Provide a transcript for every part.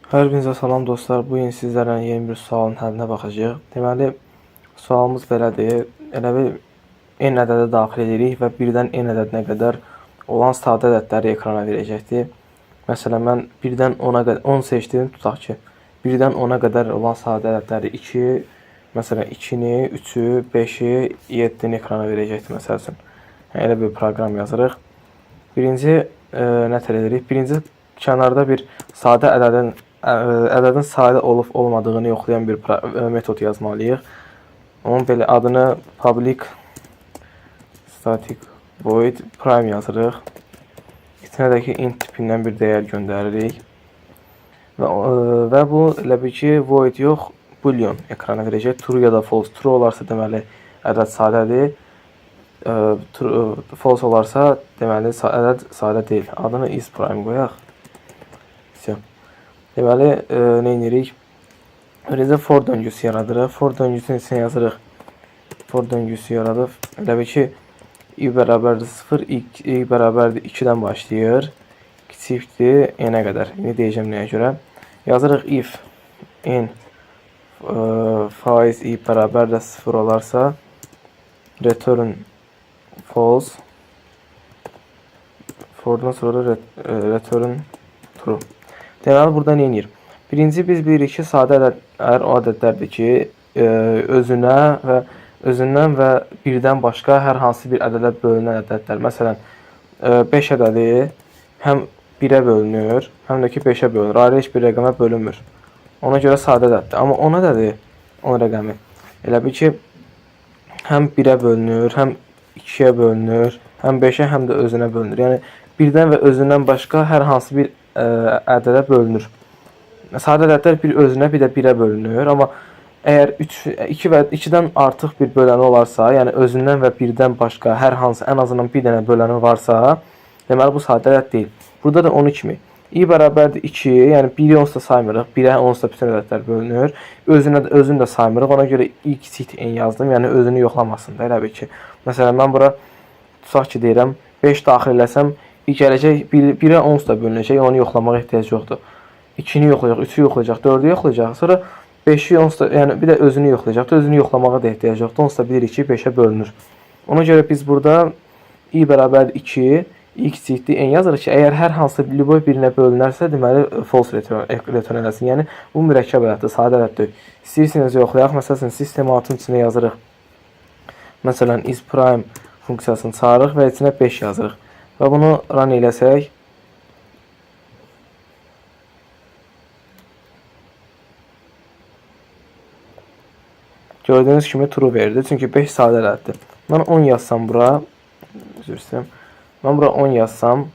Hər birinizə salam dostlar. Bu gün sizlərlə yeni bir sualın həllinə baxacağıq. Deməli, sualımız belədir. Elə bil n ədədi daxil edirik və birdən n ədədinə qədər olan sadə ədədləri ekrana verəcəkdir. Məsələn, mən 1-dən 10-a qədər 10 seçdim, tutaq ki, 1-dən 10-a qədər olan sadə ədədləri 2, məsələn 2-ni, 3-ü, 5-i, 7-ni ekrana verəcəkdir məsəl üçün. Yəni, elə bir proqram yazırıq. Birinci nə tər edirik? Birinci kənarda bir sadə ədədin sadə olub olmadığını yoxlayan bir metod yazmalıyıq. Onun belə adını public static void prime yazırıq. İçinə də ki int tipindən bir dəyər göndəririk. Və bu elə bil ki void yox, boolean ekrana verəcək. True ya da false. True olarsa deməli ədəd sadədir. True, false olarsa deməli ədəd sadə deyil. Adını is prime qoyaq. Vəssalam. Deməli, nə edirik? Birinci for döngüsü yaradırıq. For döngüsünün içinə yazırıq. For döngüsü yaradıb. Elə bil ki, i bərabərdir 0, i bərabərdir 2-dən başlayır. Kiçikdir n-ə qədər. İndi deyəcəm nəyə görə. Yazırıq if n faiz i bərabərdir 0 olarsa return false. For'dan sonra return true. Deməli, burada nə edir? Birinci, biz bilirik ki, sadə ədədlər o ədədlərdir ki, özünə və özündən və birdən başqa hər hansı bir ədədə bölünən ədədlər. Məsələn, 5 ədədi həm 1-ə bölünür, həm də ki 5-ə bölünür. Ayrı heç bir rəqəmə bölünmür. Ona görə sadə ədəddir. Amma 10 ədədi, 10 rəqəmi elə bil ki, həm 1-ə bölünür, həm 2-yə bölünür, həm 5-ə, həm də özünə bölünür. Yəni, birdən və özündən başqa hər hansı bir ədədə bölünür. Sadə ədədlər bir özünə, bir də 1-ə bölünür. Amma əgər 3, 2 və 2-dən artıq bir böləni olarsa, yəni özündən və birdən başqa hər hansı ən azından bir dənə böləni varsa, deməli bu sadə ədəd deyil. Burada da 10 kimi. I bərabərdir 2, yəni 1-i onsuz da saymırıq. 1-ə onsuz da bütün ədədlər bölünür. Özünə də, özünü də saymırıq. Ona görə i kiçikdir n yazdım. Yəni özünü yoxlamasın da elə bil ki. Məsələn, mən bura tutaq ki deyirəm, 5 daxil eləsəm, gələcək 1-ə onsuz da bölünəcək, onu yoxlamağa ehtiyac yoxdur. 2-ni yoxlayacaq, 3-ü yoxlayacaq, 4-ü yoxlayacaq. Sonra 5-i onsuz da, yəni bir də özünü yoxlayacaq. Özünü yoxlamağa da ehtiyac yoxdur. Onsuz da bilirik ki, 5-ə bölünür. Ona görə biz burada i bərabərdir 2, i kiçikdir n yazırıq ki, əgər hər hansı lüboy birinə bölünərsə, deməli false return eləsin. Yəni bu mürəkkəb ədəddir, sadə ədəd deyil. İstəyirsiniz yoxlayaq. Məsələn, system out'un içinə yazırıq. Məsələn, is prime funksiyasını çağırırıq və içinə 5 yazırıq. Və bunu run eləsək, gördüyünüz kimi true verdi. Çünki 5 sadə ədəddir. Mən 10 yazsam bura, üzr istəyirəm. Mən bura 10 yazsam,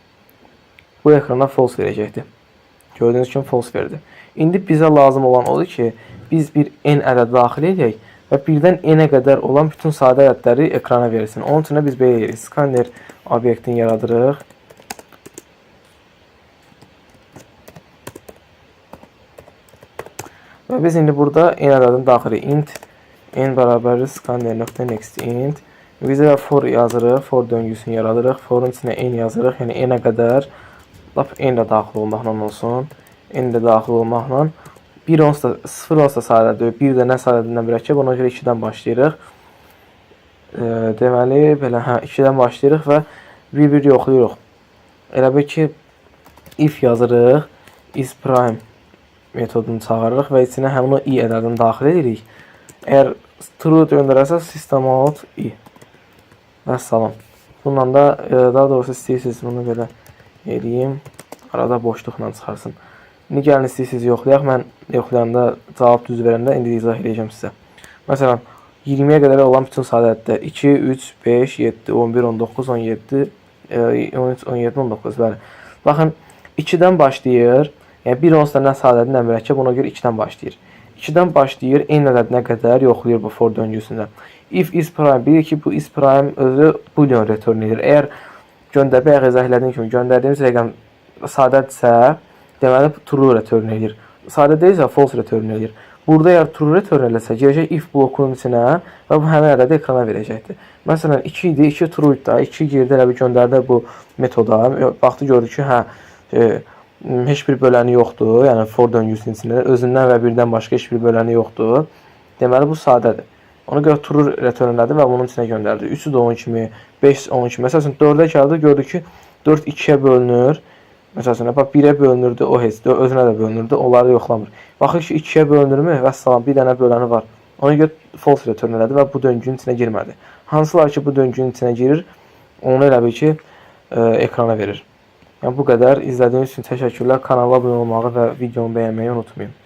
bu ekrana false verəcəkdir. Gördüyünüz kimi false verdi. İndi bizə lazım olan odur ki, biz bir n ədəd daxil edək və birdən n-ə qədər olan bütün sadə ədədləri ekrana versin. Onun üçün də biz belə edirik. Scanner obyektini yaradırıq. Və biz indi burada n ədədini daxil edirik. Int n bərabərdir scanner.next int. Biz də for yazırıq, for döngüsünü yaradırıq. Forun içinə n yazırıq, yəni n-ə qədər lap n də daxil olmaqla olsun. N də daxil olmaqla 1 onsuz da 0 onsuz da sadədir. 1 də nə sadədindən mürəkkəb, ona görə 2-dən başlayırıq. Deməli, belə, hə, 2-dən başlayırıq və bir-bir yoxlayırıq. Elə bil ki, if yazırıq, is prime metodunu çağırırıq və içinə həmin o i ədədini daxil edirik. Əgər true döndürərsə, system out i. Vəssalam. Bununla da, daha doğrusu istəyirsiniz bunu belə eləyim. Arada boşluqla çıxarsın. İndi gəlin istəyirsiniz yoxlayaq. Mən yoxlayanda cavab düz verəndə indi izah eləyəcəm sizə. Məsələn, 20-yə qədər olan bütün sadə ədədlər 2, 3, 5, 7, 11, 19, 17, 13, 17, 19. Bəli. Baxın, 2-dən başlayır. Yəni 1 onsuz da nə sadədir, nə mürəkkəb, ona görə 2-dən başlayır. 2-dən başlayır, n ədədinə qədər yoxlayır bu for döngüsündə. If is prime, bilir ki, bu is prime özü boolean return edir. Əgər bayaq izah elədiyim kimi göndərdiyimiz rəqəm sadədirsə, deməli true return edir. Sadə deyilsə false return edir. Burada əgər true return eləsə, girəcək if blokunun içinə və bu həmin ədədi ekrana verəcəkdir. Məsələn, 2 idi, 2 true idi da, 2 girdi, elə bir göndərdi bu metoda. Baxdı, gördü ki, hə, heç bir böləni yoxdur. Yəni for döngüsünün içində özündən və birdən başqa heç bir böləni yoxdur. Deməli bu sadədir. Ona görə true return elədi və bunun içinə göndərdi. 3-ü də onun kimi, 5 onun kimi. Məsəl üçün 4-ə gəldi, gördük ki, 4 2-yə bölünür. Məsəl üçün, bax 1-ə bölünürdü, o heç, özünə də bölünürdü, onları yoxlamır. Baxır ki, 2-yə bölünürmü? Vəssalam, bir dənə böləni var. Ona görə false return elədi və bu döngünün içinə girmədi. Hansılar ki, bu döngünün içinə girir, onu elə bil ki, ekrana verir. Yəni bu qədər. İzlədiyiniz üçün təşəkkürlər. Kanala abunə olmağı və videomu bəyənməyi unutmayın.